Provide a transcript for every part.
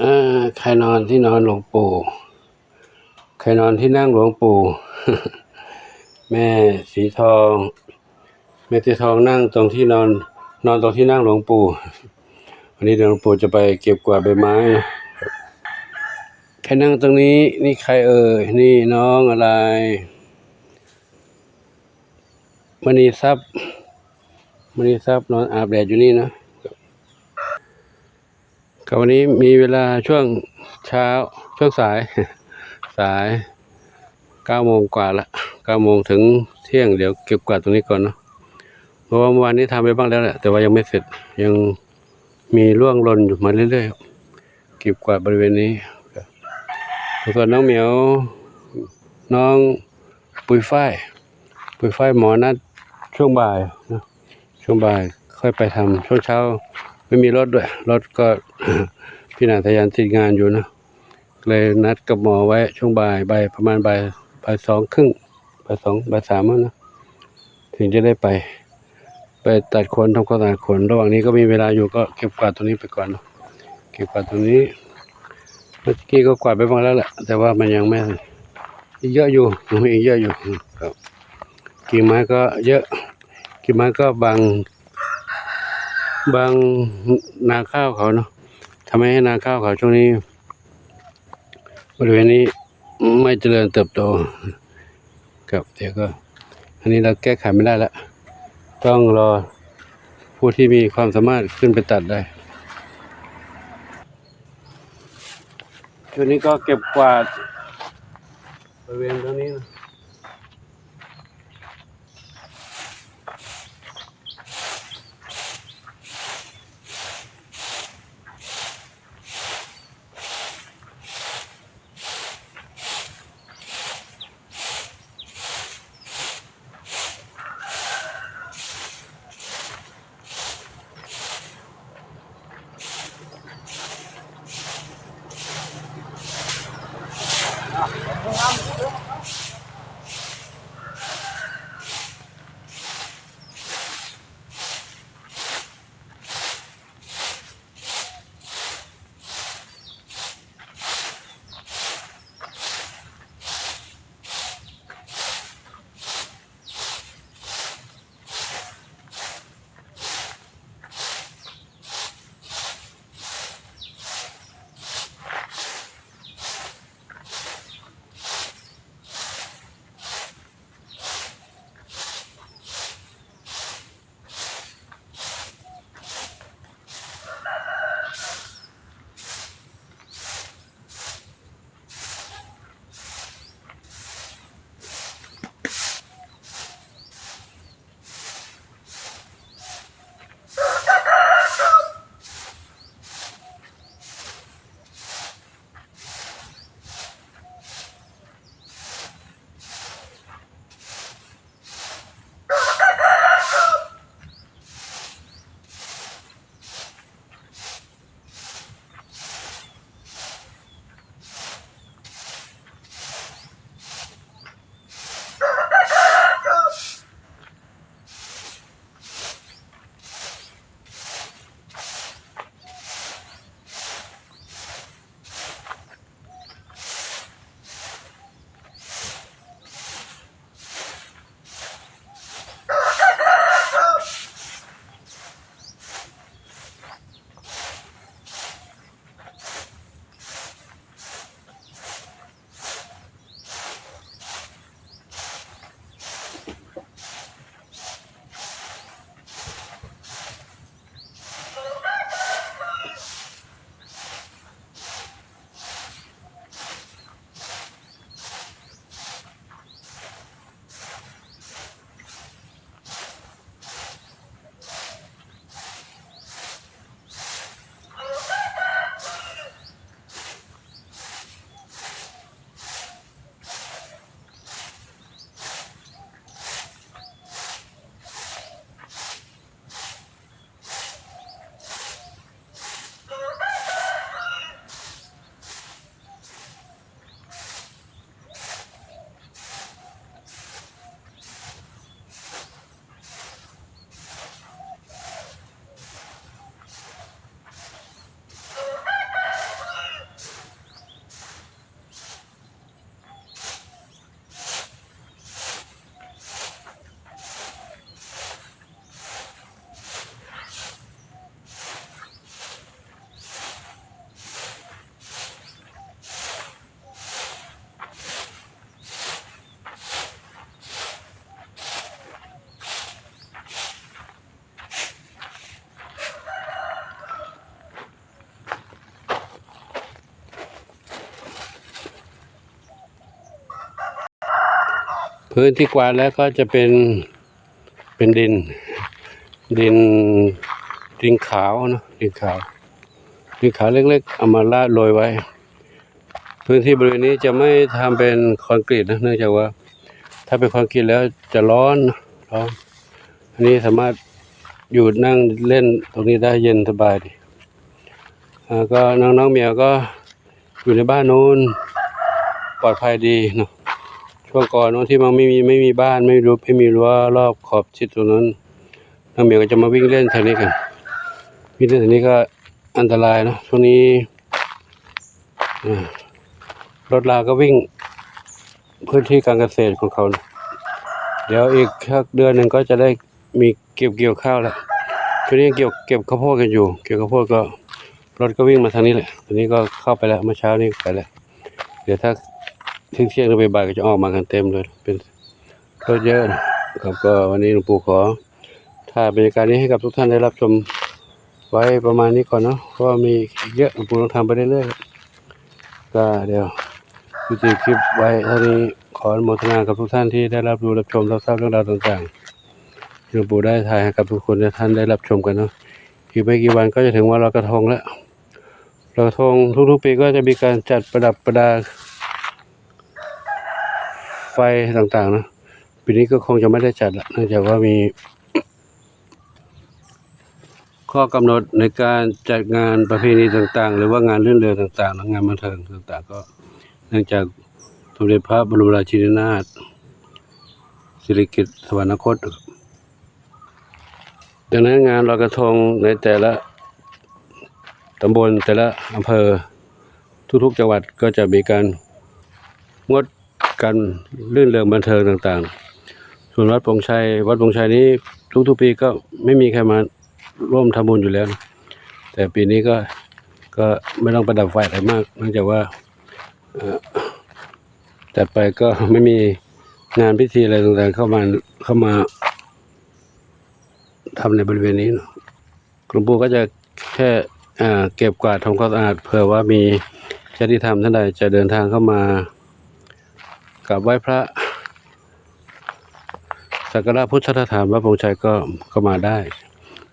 ເອີ ໃຄນອນທີ່ນອນຫຼວງປູ່ ໃຄນອນທີ່ນັ່ງຫຼວງປູ່ ແມ່ສີທອງ ແມ່ສີທອງນັ່ງຕົງທີ່ນອນ ນອນຕົງທີ່ນັ່ງຫຼວງປູ່. ວັນນີ້ຫຼວງປູ່ຈະໄປເກັບກວາດໃບໄມ້. ໃຄນັ່ງຕົງນີ້ ນີ້ໃຄເອີຍ? ນີ້ນ້ອງອະໄລ? ມະນີຊັບ ມະນີຊັບນອນອາບແດດຢູ່ນີ້ນະ. ກໍວັນນີ້ມີເວລາຊ່ວງເຊົ້າ ຊ່ວງສາຍ ສາຍ ເກົ້າໂມງກວ່າລະ ເກົ້າໂມງເຖິງທ່ຽງ. ດຽວເກັບກວາດຕົງນີ້ກ່ອນເນາະ ເພາະວ່າເມື່ອວານນີ້ທຳໄປບ້າງແລ້ວແຫຼະ ແຕ່ວ່າຍັງໄມ່ເສັດ ຍັງມີລ່ວງຫຼົ່ນຢູ່ມາເລື້ອຍໆ. ເກັບກວາດບໍລິເວນນີ້. ສ່ວນນ້ອງໝຽວ ນ້ອງປຸຍຝ້າຍ ປຸຍຝ້າຍ ໝໍນັດຊ່ວງບ່າຍນະ ຊ່ວງບ່າຍຄ່ອຍໄປທຳ. ຊ່ວງເຊົ້າໄມ່ມີລົດດ້ວຍ ລົດກໍພິນາດທະຍານຕິດງານຢູ່ນະ ເລີຍນັດກັບໝໍໄວ້ຊ່ວງບ່າຍ ບ່າຍ ປະມານບ່າຍ ບ່າຍສອງເຄິ່ງ ບ່າຍສອງ ບ່າຍສາມຫັ້ນນະ ເຖິງຈະໄດ້ໄປ ໄປຕັດຂົນ ທຳຄວາມສະອາດຂົນ. ລະຫວ່າງນີ້ກໍມີເວລາຢູ່ ກໍເກັບກວາດຕົງນີ້ໄປກ່ອນເນາະ ເກັບກວາດຕົງນີ້. ເມື່ອກີ້ກໍກວາດໄປໝົດແລ້ວແຫຼະ ແຕ່ວ່າມັນຍັງໄມ່ ອີກເຍອະຢູ່ ຍັງມີອີກເຍອະຢູ່. ກໍ ກິ່ງໄມ້ກໍເຍອະ ກິ່ງໄມ້ກໍບັງ ບັງນາຂ້າວເຂົາເນາະ ທຳໃຫ້ນາຂ້າວເຂົາຊ່ວງນີ້ ບໍລິເວນນີ້ໄມ່ຈະເລີນເຕີບໂຕ. ຄັບ ດຽວກໍ ອັນນີ້ເຮົາແກ້ໄຂໄມ່ໄດ້ລະ ຕ້ອງລໍຜູ້ທີ່ມີຄວາມສາມາດຂຶ້ນໄປຕັດໄດ້. ຈຸດນີ້ກໍເກັບກວາດບໍລິເວນຕົງນີ້ນະ. ພື້ນທີ່ກວາດແລ້ວກໍຈະເປັນ ເປັນດິນ ດິນ ດິນຂາວເນາະ ດິນຂາວ ດິນຂາວເລັກໆ ເອົາມາລາດໂລຍໄວ້. ພື້ນທີ່ບໍລິເວນນີ້ຈະໄມ່ທຳເປັນຄອນກຣີດນະ ເນື່ອງຈາກວ່າຖ້າເປັນຄອນກຣີດແລ້ວຈະຮ້ອນເນາະ ຮ້ອນ. ອັນນີ້ສາມາດຢູ່ນັ່ງຫຼິ້ນຕົງນີ້ໄດ້ ເຢັນສະບາຍດີ. ແລ້ວກໍນ້ອງໆ ເມວກໍ ຢູ່ໃນບ້ານໂນ້ນປອດໄພດີເນາະ. ຊ່ວງກ່ອນໂນ້ນທີ່ມັນໄມ່ມີ ໄມ່ມີບ້ານ ໄມ່ມີ ໄມ່ມີຮົ້ວລອບຂອບຊິດຕົງນັ້ນ ນ້ອງເມວກໍຈະມາວິ່ງເລ່ນແຖວນີ້ກັນ. ວິ່ງເລ່ນແຖວນີ້ກໍອັນຕະລາຍເນາະ ຊ່ວງນີ້ ອາ ລົດລາວກໍວິ່ງພື້ນທີ່ການກະເສດຂອງເຂົາ. ດຽວອີກສັກເດືອນໜຶ່ງກໍຈະໄດ້ ມີເກັບກ່ຽວຂ້າວແລ້ວ. ຊ່ວງນີ້ຍັງກ່ຽວ ເກັບເຂົ້າໂພດກັນຢູ່ ເກັບເຂົ້າໂພດກໍ ລົດກໍວິ່ງມາທາງນີ້ແຫຼະ. ຕອນນີ້ກໍເຂົ້າໄປແລ້ວ ເມື່ອເຊົ້ານີ້ໄປແລ້ວ. ດຽວຖ້າທ່ຽງໆ ຫຼື ບ່າຍໆ ກໍຈະອອກມາກັນເຕັມເລີຍ ເປັນລົດເຍອະນະ. ກໍ ກໍວັນນີ້ຫຼວງປູ່ຂໍຖ່າຍບັນຍາກາດນີ້ໃຫ້ກັບທຸກທ່ານໄດ້ຮັບຊົມໄວ້ປະມານນີ້ກ່ອນເນາະ ເພາະວ່າມີອີກເຍອະ ຫຼວງປູ່ຕ້ອງທຳໄປເລື້ອຍໆ. ກໍດຽວຍຸຕິຄລິບໄວ້ເທົ່ານີ້. ຂໍອະນຸໂມທະນາກັບທຸກທ່ານທີ່ໄດ້ຮັບຮູ້ຮັບຊົມ ຮັບຊາບເລື່ອງລາວຕ່າງໆ ທີ່ຫຼວງປູ່ໄດ້ຖ່າຍໃຫ້ກັບທຸກຄົນ ແລະ ທ່ານໄດ້ຮັບຊົມກັນເນາະ. ອີກບໍ່ກີ່ວັນກໍຈະເຖິງວັນລອຍກະທົງແລ້ວ. ລອຍກະທົງທຸກໆປີກໍຈະມີການຈັດປະດັບປະດາໄຟຕ່າງໆເນາະ. ປີນີ້ກໍຄົງຈະບໍ່ໄດ້ຈັດລະ ເນື່ອງຈາກວ່າມີ ຂໍ້ກຳນົດໃນການຈັດງານປະເພນີຕ່າງໆ ຫຼືວ່າງານລື່ນເລີງຕ່າງໆ ແລະ ງານບັນເທີງຕ່າງໆ ກໍເນື່ອງຈາກສົມເດັດພະບໍລົມລາຊິນີນາດສິລິກິດສະຫວັນນະຄົດ. ດັ່ງນັ້ນ ງານລອຍກະທົງໃນແຕ່ລະຕຳບົນ ແຕ່ລະອຳເພີ ທຸກໆ ຈັງຫວັດ ກໍຈະມີການງົດ ການລື່ນເລີງບັນເທີງຕ່າງໆ. ສ່ວນວັດໂພນໄຊ ວັດໂພນໄຊນີ້ທຸກໆປີກໍໄມ່ມີໃຄມາຮ່ວມທຳບຸນຢູ່ແລ້ວ ແຕ່ປີນີ້ກໍ ກໍບໍ່ຕ້ອງໄປດັບໄຟອະໄລມາກ ເນື່ອງຈາກວ່າ ເອີ ຈັດໄປກໍໄມ່ມີງານພິທີອະໄລຕ່າງໆ ເຂົ້າມາ ເຂົ້າມາທຳໃນບໍລິເວນນີ້ເນາະ. ຫຼວງປູ່ກໍຈະແຄ່ ເກັບກວາດທຳຄວາມສະອາດ ເຜື່ອວ່າມີຍາດຕິທຳທ່ານໃດຈະເດີນທາງເຂົ້າມາກາບໄຫວ້ພະ ສັກກາລະພຸດທະສະຖານວັດໂພນໄຊກໍເຂົ້າມາໄດ້.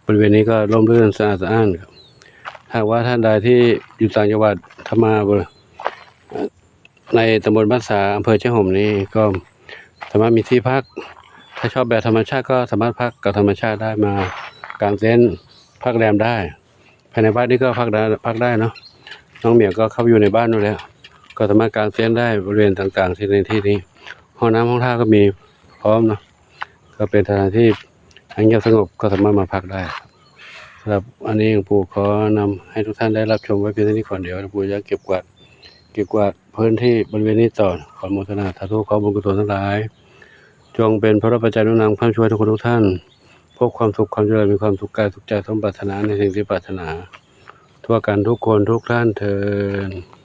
ບໍລິເວນນີ້ກໍຮົ່ມລື່ນສະອາດສະອ້ານ. ຫາກວ່າທ່ານໃດທີ່ຢູ່ຕ່າງຈັງຫວັດ ຖ້າມາ ໃນຕຳບົນບ້ານສາ ອຳເພີເຊໂຮມນີ້ ກໍສາມາດມີທີ່ພັກ ຖ້າຊອບແບບທຳມະຊາດກໍສາມາດພັກກັບທຳມະຊາດໄດ້ ມາກາງເຕັນ ພັກແຮມໄດ້. ພາຍໃນວັດນີ້ກໍພັກໄດ້ ພັກໄດ້ເນາະ. ນ້ອງໝຽວກໍເຂົ້າໄປຢູ່ໃນບ້ານໂນ້ນແລ້ວ ກໍສາມາດກາງເຕັນໄດ້ບໍລິເວນຕ່າງໆ ທີ່ໃນທີ່ນີ້. ຫ້ອງນ້ຳຫ້ອງທ່າກໍມີພ້ອມເນາະ ກໍເປັນສະຖານທີ່ໃຫ້ງຽບສະຫງົບ ກໍສາມາດມາພັກໄດ້. ສຳລັບອັນນີ້ ຫຼວງປູ່ຂໍນຳໃຫ້ທຸກທ່ານໄດ້ຮັບຊົມໄວ້ພຽງເທົ່ານີ້ກ່ອນ. ດຽວຫຼວງປູ່ຈະເກັບກວາດ ເກັບກວາດພື້ນທີ່ບໍລິເວນນີ້ຕໍ່. ຂໍອະນຸໂມທະນາສາທຸ ຂໍບຸນກຸສົນທັງຫຼາຍ ຈົ່ງເປັນພະລະປັດໄຈໜູນນຳຄ້ຳຊ່ວຍທຸກຄົນທຸກທ່ານ ພົບຄວາມສຸກຄວາມຈະເລີນ ມີຄວາມສຸກກາຍສຸກໃຈ ສົມປາດຖະໜາໃນສິ່ງທີ່ປາດຖະໜາ ທົ່ວກັນທຸກຄົນທຸກທ່ານເທີ້ນ.